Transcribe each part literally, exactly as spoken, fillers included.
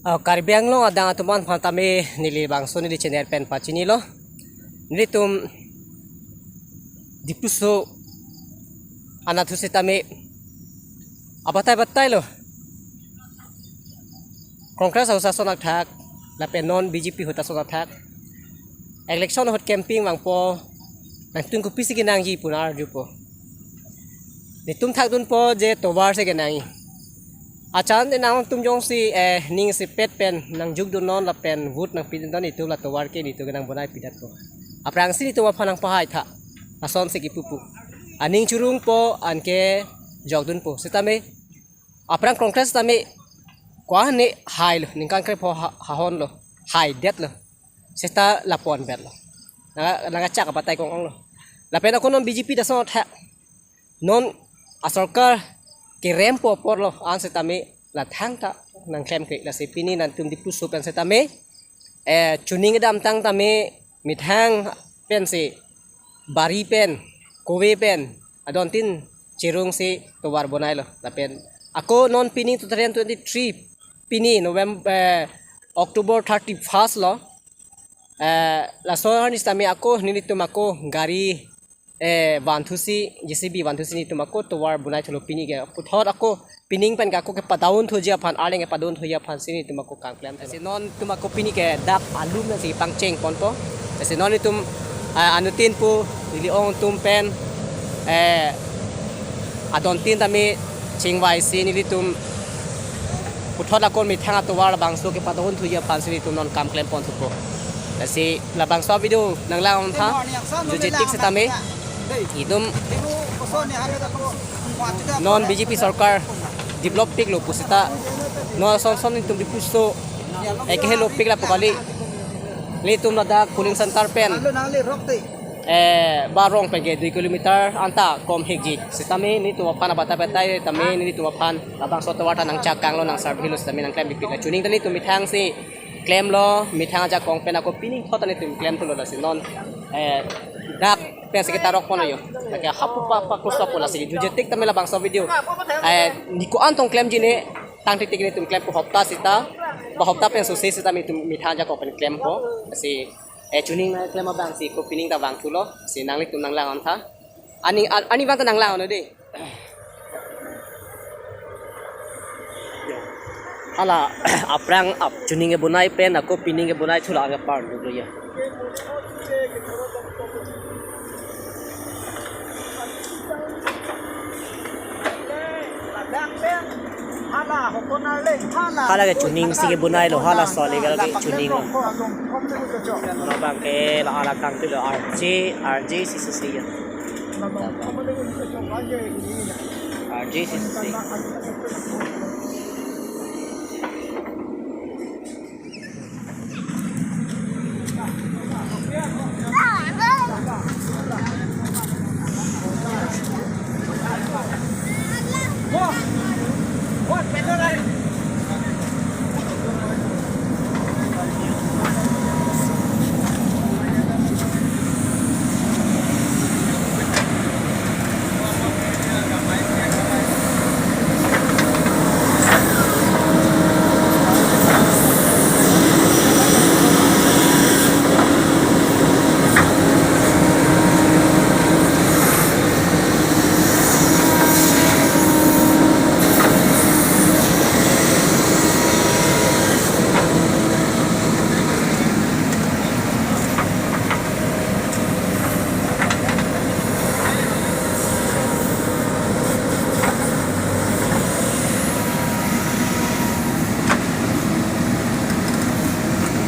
Ah, Karbi Anglong adang atum aphan tame neli bangso neli channel pen pachinilo. Nelitum Diphu aso anatthu setame abatai batai lo. Congress ahut ason athak, lapen non B J P ahut ason athak. Election ahut campaign vangpo, nangtum kopisi kenangji pu nang arjupo. Netum thakdunpo je tovar si kenangji. Achan te nangtum jongsi, eh, ning isipet pen nangjukdunnon lapen vote nangpidunnon, netum la tovar ke netum kenang bonai pidatpo. Aphrangsi netum aphan nangpahai tha. Lasonsi kipupu. Aning churungpo anke jokdunpo. Setame aphrang Congress tame ko-an ne hailo, ningkan krepho ha-, hahonlo, haidetlo. Seta lapu-an betlo. Nang, nangkachak abatai kong-onglo. Lapen ako non B J P ta ason athak. Non asorkar kerempo aporlo, an setame la thangta nangklemkle, lasi pini nangtum Diphu aso pen setame, eh, chuning kedamtang tame methang pensi, bari pen, kove pen, adontin chirungsi tovar bonailo. Lapen ako non pini two thousand twenty-three pini November, eh, October thirty-first lo. Eh, laso arni setame ako nelitum ako gari, eh, vanthusi, J C B vanthusi netum ako tovar bonaithulo pini ke. Puthot ako pining pen ke ako kepadun thuji aphan, arleng kepadun thuji aphansi netum ako kam klem. Lasi non netum ako pini ke dak alum nangsi pangcheng ponpo. Lasi non netum, ah, anuttin pu neli ong atum pen, eh, adontin tame chingvaisi nelitum puthot ako methang atovar labangso kepadun thuji aphansi netum non kam klem pon thupo. Lasi labangso video nanglang-on tha. Juje tik setame itum non B J P sorkar develop piklo pu seta, non ason ason netum Diphu aso, eh, kehelo pik lapu kali. Netum ladak polling center pen, eh, Barong pen ke dui kilometer anta kom hekji. Setame netum aphan abatai batai tame netum aphan labangso tovar ta nangchak kanglo, nang survey lo setame nangklem pikpik. Chuning ta netum methangsi klemlo, methang ajakong pen ako pining thot ta netum klemthulo, lasi non, eh, dak pensi ketarok ponlo yo. Lake hapu pa pa close up ponlo, lasi juje tik tame labangso video, eh, ni ko-an tong klemji ne, tangtik tik netum klempo, hopta seta, ba hopta pen sose setame netum methang ajakong pen klempo. Lasi, eh, chuning nangklem abangsi ako pining ta vangthulo, lasi nanglitum nanglang-on tha. Ani, a-, ani vang ta nanglang-on dei. Hala aphrang ap chuning kebonai pen ako pining kebonaithulo, aga parlo ya. Hala ke chuning si kebonailo, hala so legal ke chuning lo. Labang ke la ala kangthulo R J, R J C C C ya. R J C C C.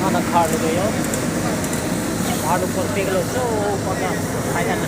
Hala kharlo yo. Kharlo konpiklo so kota kaian.